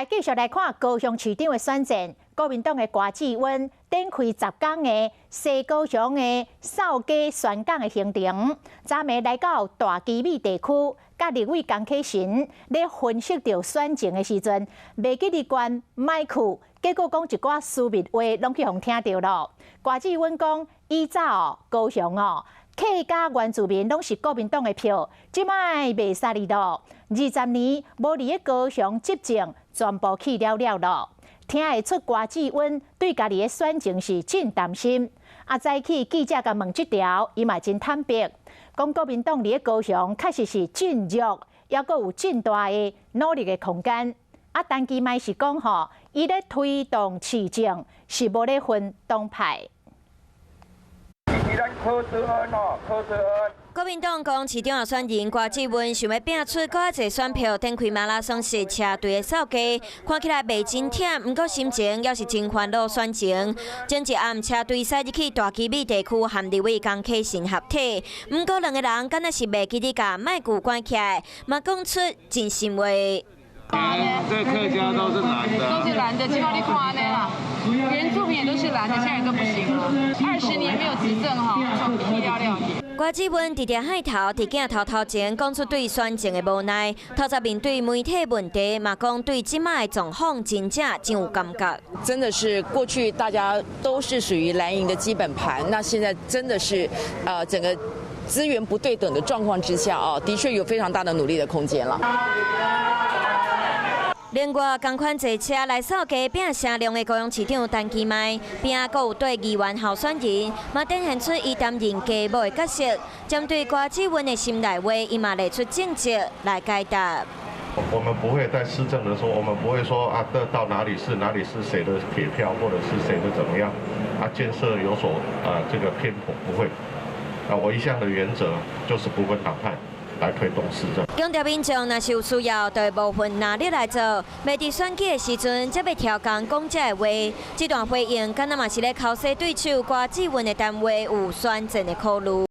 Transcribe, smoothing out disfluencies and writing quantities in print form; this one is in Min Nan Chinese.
來繼續來看高雄市長的選戰，國民黨的柯志恩展開10工的西高雄的掃街宣講的行程，昨暝來到大基米地區，佮立委江啟臣咧分析著選情的時陣，袂記得關麥克，結果講一寡私密話攏去予聽著囉。柯志恩講，以早哦，高雄哦，客家原住民攏是國民黨的票，這擺袂使哩囉。20年無佇咧高雄執政，全部去了了囉。聽會出柯志恩對家己的選情是真擔心。啊，早起記者共問這條，伊嘛真坦白，講國民黨佇咧高雄確實是真弱，猶閣有真大的努力的空間。啊，陳其邁是講吼，伊咧推動市政是無咧分黨派。柯志恩哦，柯志恩。國民黨高雄市長候選人柯志恩想欲拼出閣較濟選票，展開馬拉松式車隊的掃街，看起來袂真忝，毋過心情猶是真煩惱選情。前一暗車隊駛入去大基米地區和立委江啟臣合體，毋過兩个人敢若是袂記得共麥克關起來，嘛講出真心話。在客家都是藍的，都是藍的，這擺你看按呢啦，原住民也都是藍的，現在都不行了。20年沒有執政哈，全去了了。柯志恩直直海頭，佇鏡頭頭前講出對選情的無奈，頭十面對媒體問題，嘛講對這擺的狀況真正真有感覺。真的是過去大家都是屬於藍營的基本盤，那現在真的是，整個資源不對等的狀況之下啊，的確有非常大的努力的空間了。另外，仝款坐車來掃街拼聲量的高雄市長陳其邁，邊仔閣有對議員候選人，嘛展現出伊擔任家母的角色。針對柯志恩的心內話，伊嘛列出政績來解答。我們不會在施政的時候，我們不會說啊，這到哪裡是哪裡是誰的鐵票，或者是誰的怎麼樣啊，建設有所啊這個偏頗，不會。啊，我一向的原則就是不分黨派來推動市政。強調民眾若是有需要，就會無分藍綠來做。袂佇選舉的時陣，才欲刁工講這个話。這段回應，敢若嘛是咧剾洗對手柯志恩的談話有選戰的考慮。